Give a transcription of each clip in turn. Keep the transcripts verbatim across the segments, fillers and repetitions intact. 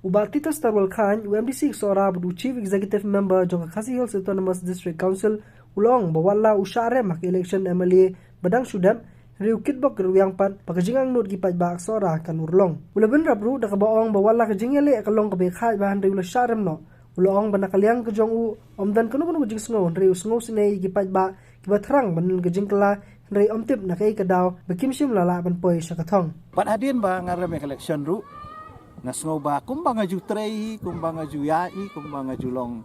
U Bah Titus Tarwal Chyne, u M D C ka Sohra bad u Chief Executive Member jong ka Khasi Hills Autonomous District Council, u la ong ba wat la u shah rem ha ka election M L A ba dang shu dep, hynrei u kitbok ruh pat ba ka jingangnud ki paidbah ka Sohra kan urlong. U la bynrap ruh da kaba ong ba wat la ka jingïaleh ka long kaba khaid bha hynrei u la shah rem noh. U la ong ba na ka liang ka jong u, ym don kano kano ka jingsngew hynrei u sngewsynei ïa ki paidbah kiba thrang ban don ka jingkylla, hynrei ym tip na kaei ka daw ba kim shym la lah ban poi sha ka thong. Pat hadien ba nga rem ïa ka election ruh, nga sngew ba kumba nga ju trei hi, kumba nga ju ïaid hi, kumba nga ju long,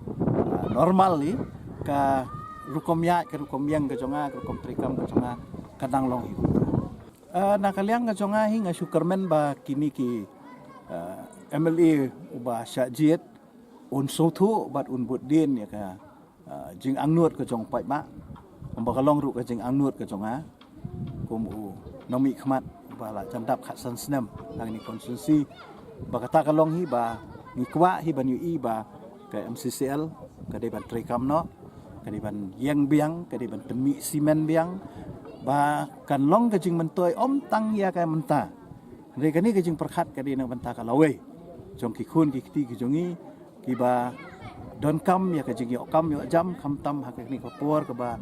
ah, normal hi, ka rukom ïaid, ka rukom ïeng ka jong nga, ka rukom treikam ka jong nga, ka dang long hi. Ah, na ka liang ka jong nga hi, nga shu kyrmen ba kine ki, ah, M L A uba shah jied un sngewthuh bad un bud dien ïa ka, ah, jingangnud ka jong paidbah. Kumba ka long ruh ka jingangnud ka jong nga kum u nongmihkhmat ba la jan dap khatsan snem ha kane ka constituency, ba kata ka long hi ba ngi kwah hi ban ïohi ba ka M C C L ka dei ban treikam noh, ka dei ban ïeng biang, ka dei ban pynmih simen biang, ba kan long ka jingmyntoi ym tang ïa ka mynta. Hynrei kane ka jingpyrkhat ka dei na ka bynta ka lawei jong ki khun ki kti ki jong ngi, kiba donkam ïa ka jingïoh kam ïoh jam, khamtam ha kane ka por kaba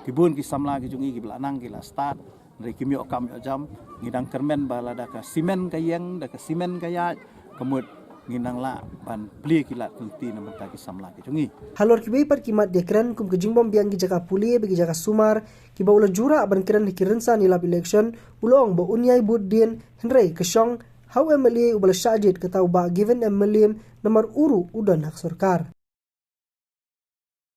ki bun ki samla ki jong ngi kiba la nang ki la stad, hynrei kim ïoh kam ïoh jam. Ngi dang kyrmen ba lada ka simen ka ïeng, da ka simen ka ïaid, ka mut ngin nang lah ban plie ki lad ki lynti na ka bynta ki samla ki jong ngi. Halor kiwei pat ki mat ïakren kum ka jingbym biang ki jaka pule bad ki jaka sumar, kiba u la ju rah ban kren ha ki rynsan ïalap election, u la ong ba un ïai bud dien, hynrei ka shong ha u M L A uba la shah jied, kata u Bah Gavin M Mylliem, namar u ruh u don ha ka sorkar.